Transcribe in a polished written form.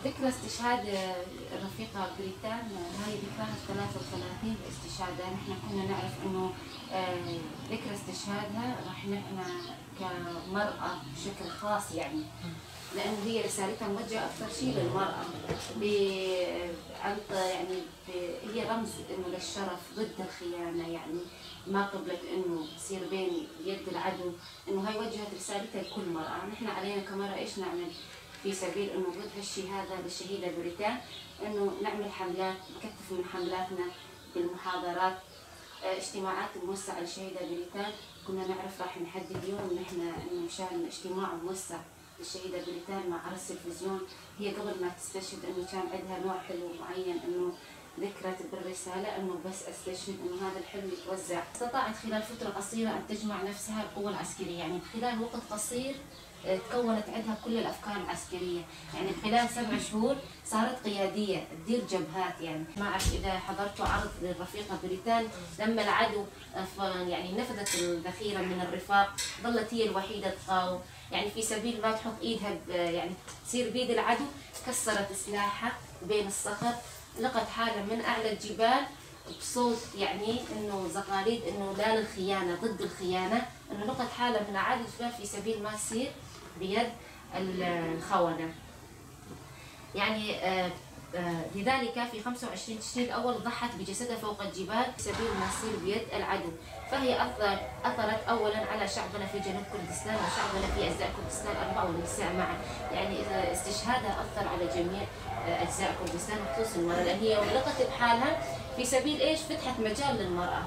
ذكرى استشهاد الرفيقة بريتان، هاي ذكراها 33 لاستشهادها. نحن كنا نعرف انه ذكرى استشهادها راح نحن كمرأة بشكل خاص، يعني لانه هي رسالتها موجهة اكثر شيء للمرأة، يعني هي رمز انه للشرف ضد الخيانة، يعني ما قبلت انه تصير بين يد العدو، انه هاي وجهت رسالتها لكل مرأة. نحن علينا كمرأة ايش نعمل في سبيل انه ضد هالشيء هذا للشهيدة بريتان؟ انه نعمل حملات، نكثف من حملاتنا بالمحاضرات، اجتماعات موسعة للشهيدة بريتان. كنا نعرف راح نحدد يوم نحن انه مشان اجتماع موسع للشهيدة بريتان مع عرض تلفزيون. هي قبل ما تستشهد انه كان عندها نوع حلو معين، انه ذكرت بالرسالة انه بس استشهد انه هذا الحلو يتوزع. استطاعت خلال فترة قصيرة ان تجمع نفسها القوة العسكرية، يعني خلال وقت قصير تكونت عندها كل الافكار العسكرية، يعني خلال 7 شهور صارت قيادية تدير جبهات. يعني ما اعرف اذا حضرتوا عرض للرفيقه بريتان لما العدو يعني نفذت الذخيره من الرفاق، ظلت هي الوحيدة تقاوم، يعني في سبيل ما تحط ايدها يعني تصير بيد العدو، كسرت سلاحها بين الصخر، لقت حالها من اعلى الجبال بصوت يعني انه زغاريد انه لا للخيانه، ضد الخيانة، انه لقت حالها من اعالي الجبال في سبيل ما تصير بيد الخونة. يعني لذلك في 25 تشرين الاول ضحت بجسدها فوق الجبال في سبيل ما تصير بيد العدو، فهي اثرت اولا على شعبنا في جنوب كردستان وشعبنا في اجزاء كردستان الاربعة والنساء معا، يعني استشهادها اثر على جميع اجزاء كردستان وخصوصا المراة، لان هي ولقت بحالها في سبيل ايش؟ فتحت مجال للمراة.